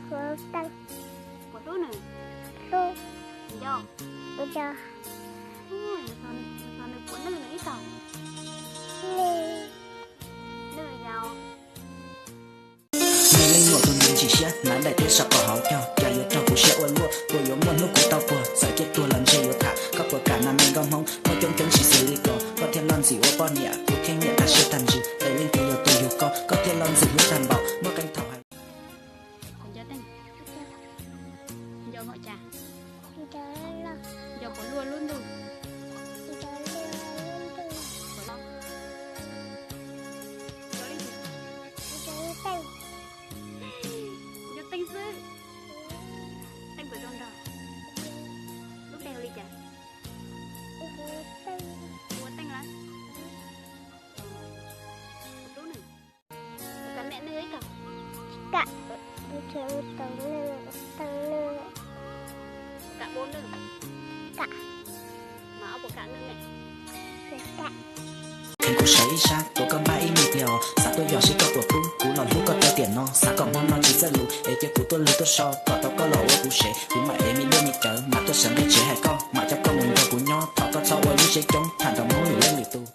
Huv Teej. Puas hlub nws? Hlub. Nco? Nco. Ua, nws txog nws puav nwj nws ib tog. Nwj. Nwj yau. Me leej muam tus neeg ntsim siab, hnav daim tiab saum qaum hauv caug, cas yuav raug kuv siab ua luaj, puas yuav muaj hnub kuv tau puag, txawm ciaj tuag los ntshe yuav tham, koj puas kam nas me nkauj Hmoob, muaj coob coob tsis xws li ko, koj thiaj loj ntxim ua poj niam, kuv thiaj nyiam tag siab tag ntsws, es leej twg yog tus yug koj, koj thiaj loj ntxim hlub tag npaum, muaj qee thaum hais. Nco Teej. Nco npaum cas? Nco puas luaj lub ntuj? Nco li, nco Teej xwb. Teej puas zoo nraug? Lub npe hu li cas? Hu ua Teej lawm. Hlub nws. Puas kam niam nws ib tog? Kam, tsis kam nws, tsis kam nws. Kam ua nws? Kam. Mas ob puas kam nws ne? Tsis kam. Kheev kuv sawv ib sab, tuav koj npaj ib me pliag os, xav tuaj yos seb koj puas pub, kuv los hlub koj tau tiam no, xav kom hmo no tsis txawj lus, es cia kuv tuaj lug tuaj so, kom tau koj los ua kuv sev, kuv mam ev me duab me cawv, mam tuaj sawv nqe tsev hais koj, mam coj koj mus nrog kuv nyob, thov koj txhob ua lub siab coob, tham nrog Hmoob lwm leej lwm tus.